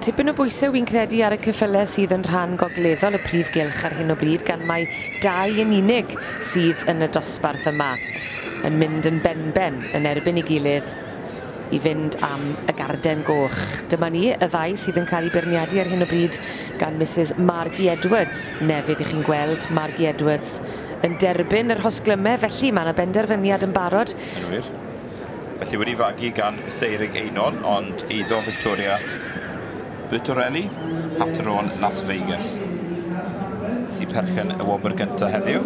Tipyn o bwysau wy'n credu ar y ceffylau sydd yn rhan gogleddol y prif gylch ar hyn o bryd, gan mai 2 yn unig sydd yn y dosbarth yma, yn mynd yn benben yn erbyn ei gilydd i fynd am y garden goch. Dyma ni, y ddau sydd yn cael ei beirniadu ar hyn o bryd gan Mrs Margie Edwards. Nefydd i chi'n gweld Margie Edwards yn derbyn yr hosglymau, felly mae yna benderfyniad yn barod. Yn wir. Felly wedi fagu gan Seirig Einon, ond eiddo Victoria Bertorelli, Hatteron Las Vegas, sy'n perchen y wobr gyntaf heddiw.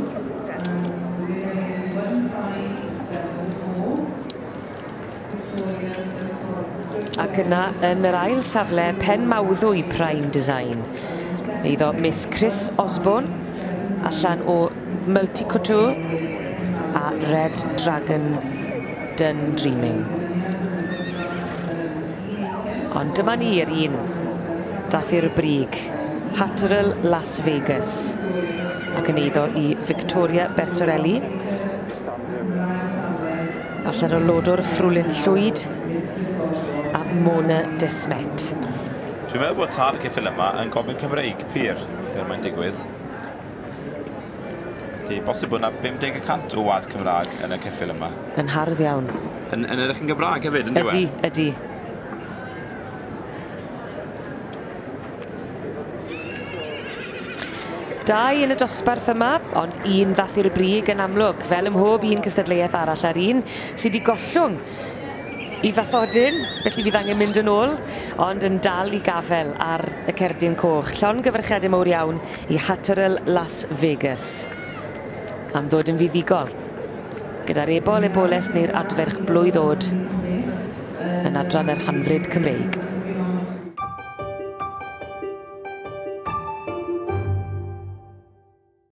Ac yna yn yr ail safle, Pen Mawddwy Prime Design. Eiddo Miss Chris Osborne, allan o Multicouture a Red Dragon Dun Dreaming. Ond dyma ni yr un dath i'r brig, Hatterall Las Vegas, ac yn eiddo i Victoria Bertorelli. Allan o lodwr Ffrwlyn Llwyd a Mona Desmet. Dwi'n meddwl bod tad y ceffyl yma yn gofyn Cymreig pur, fel mae'n digwydd. Felly, bosib bod yna 50% o wad Cymraeg yn y ceffyl yma. Yn hardd iawn. Yn edrych yn Gymraeg hefyd, yn dyw e? Ydy, ydy. Dau yn y dosbarth yma, ond un ddath i'r brig yn amlwg, fel ym mhob un cystadleuaeth arall ar un sydd wedi gollwng i fathodyn, felly fydd angen mynd yn ôl, ond yn dal i gafel ar y cerdyn coch. Llongyfarchiadau mawr iawn i Hatterall Las Vegas am ddod yn fuddugol gyda'r ebol, eboles neu'r adferch blwydd oed yn adran yr hanfryd Cymreig.